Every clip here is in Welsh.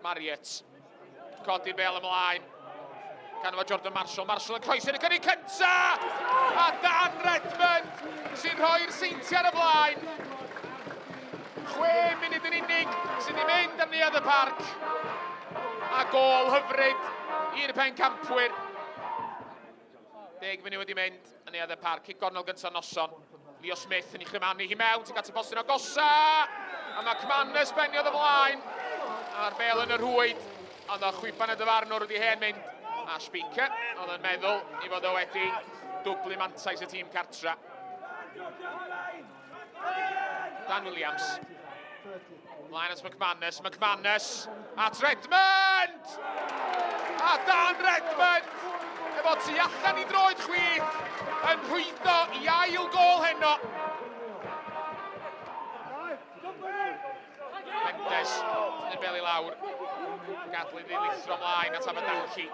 Marriott. Codi'r bel ymlaen. Gan fo Jordan Marshall. Marshall yn croesi yn y cynnig cynta! A Dan Redmond sy'n rhoi'r Seintiau ar y blaen. 6 munud yn unig sydd wedi mynd am Neuadd y Parc. A gôl hyfryd i'r pencampwyr. 10 munud wedi mynd yn Neuadd y Parc. Cic gornel gyntaf noson. Leo Smith yn ei chrymanu hi mewn tuag at y postyn agosa. A mae Cmanus beniodd ymlaen. A'r bel yn y rhwyd. Ond o chwiban y dyfarnwr wedi hen mynd. A Speaker oedd yn meddwl i fod o wedi dwblu mantais y tîm cartra. Dan Williams. Mlaen at McManus, McManus at Redmond! A Dan Redmond efo tu allan i droed chwith yn rhwydo i ail gol heno. Mendes yn bel i lawr. Gadw iddi lithro ymlaen at Abadaki.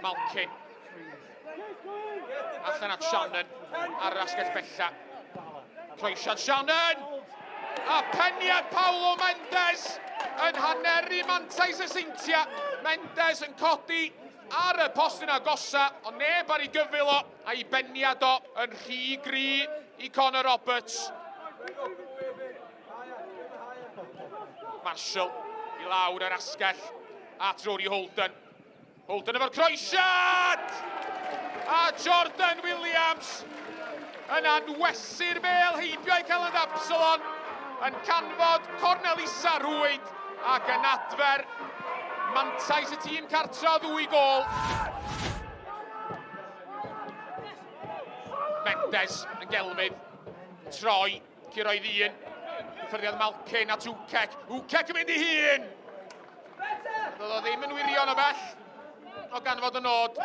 Malkin. Allan at Shannon ar yr asgell bella. Croesiad Shannon! A peniad Paulo Mendes yn haneru mantais y Seintiau. Mendes yn codi ar y postyn agosa, ond neb ar ei gyfyl o, a'i beniad o yn rhy gry i Connor Roberts. Marshall i lawr yr asgell at Rory Holden. Holden efo'r croesiad! A Jordan Williams yn anwesu'r bel heibio i Celland Absalon yn canfod cornel isa rwyd ac yn adfer mantais y tîm cartra o ddwy gol. Mendes yn gelfydd, troi, Curoedd un. Cyffyrddiad Malkin at Ukek. Ukek yn mynd i hun! Doedd o ddim yn wirion o bell o ganfod y nod.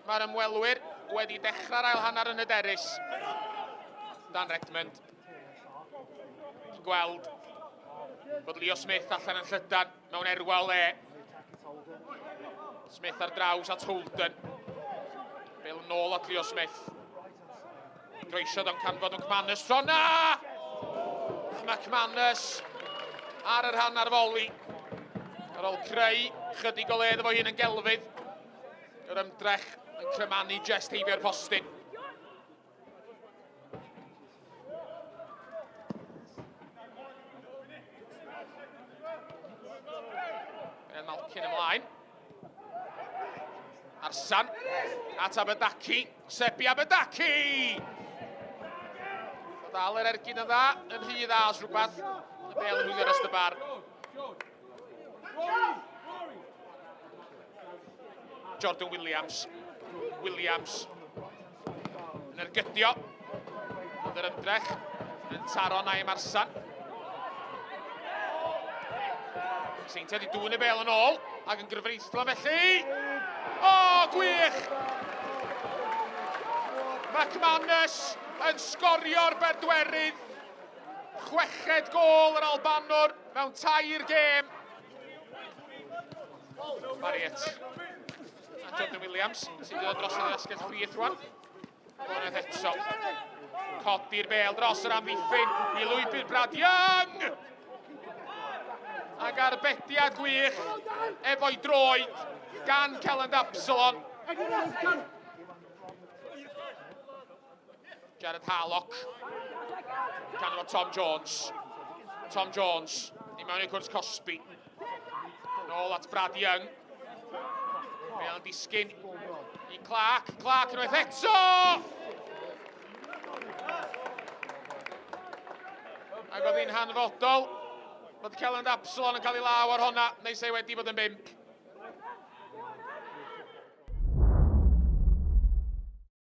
Mae'r ymwelwyr wedi dechrau'r ail hanner yn hyderus. Dan Redmond. Ti'n gweld bod Leo Smith allan yn llydan mewn erwa o le. Smith ar draws at Holden. Bel nôl at Leo Smith. Groesiodd o'n canfod McManus tro na! McManus ar yr hanner foli. Ar ôl creu chydig o le iddo fo hun yn gelfydd. Yr ymdrech yn crymanu jest heibio'r postyn. Ben Malkin ymlaen. Arsan at Abedaki. Sebi Abedaki! O dal yr ergyd yn dda, yn rhy dda os rhywbeth. Y bel yn hwylio dros y bar. Jordan Williams. Williams. Yn ergydio. Ond yr ymdrech yn taro Naim Arsan. Seintiau wedi dwyn y bel yn ôl ac yn gyfreithlon felly. O, oh, gwych! McManus yn sgorio'r bedwerydd. Chweched gôl yr Albanwr mewn tair gêm. Marriott. A Jordan Williams sy'n dod dros yr asgell chwith rwan. Unwaith eto. Codi'r bel dros yr amddiffyn i lwybr Brad Young! Ac arbediad gwych efo'i droed gan Celland Absalon. Jared Harlock. Canfod Tom Jones. Tom Jones i mewn i'r cwrs Cosby. Nôl at Brad Young. Bel yn disgyn i Clark. Clark unwaith eto! Ac oedd hi'n hanfodol bod Celland Absalon yn cael ei law ar honna, neu se wedi bod yn bimp.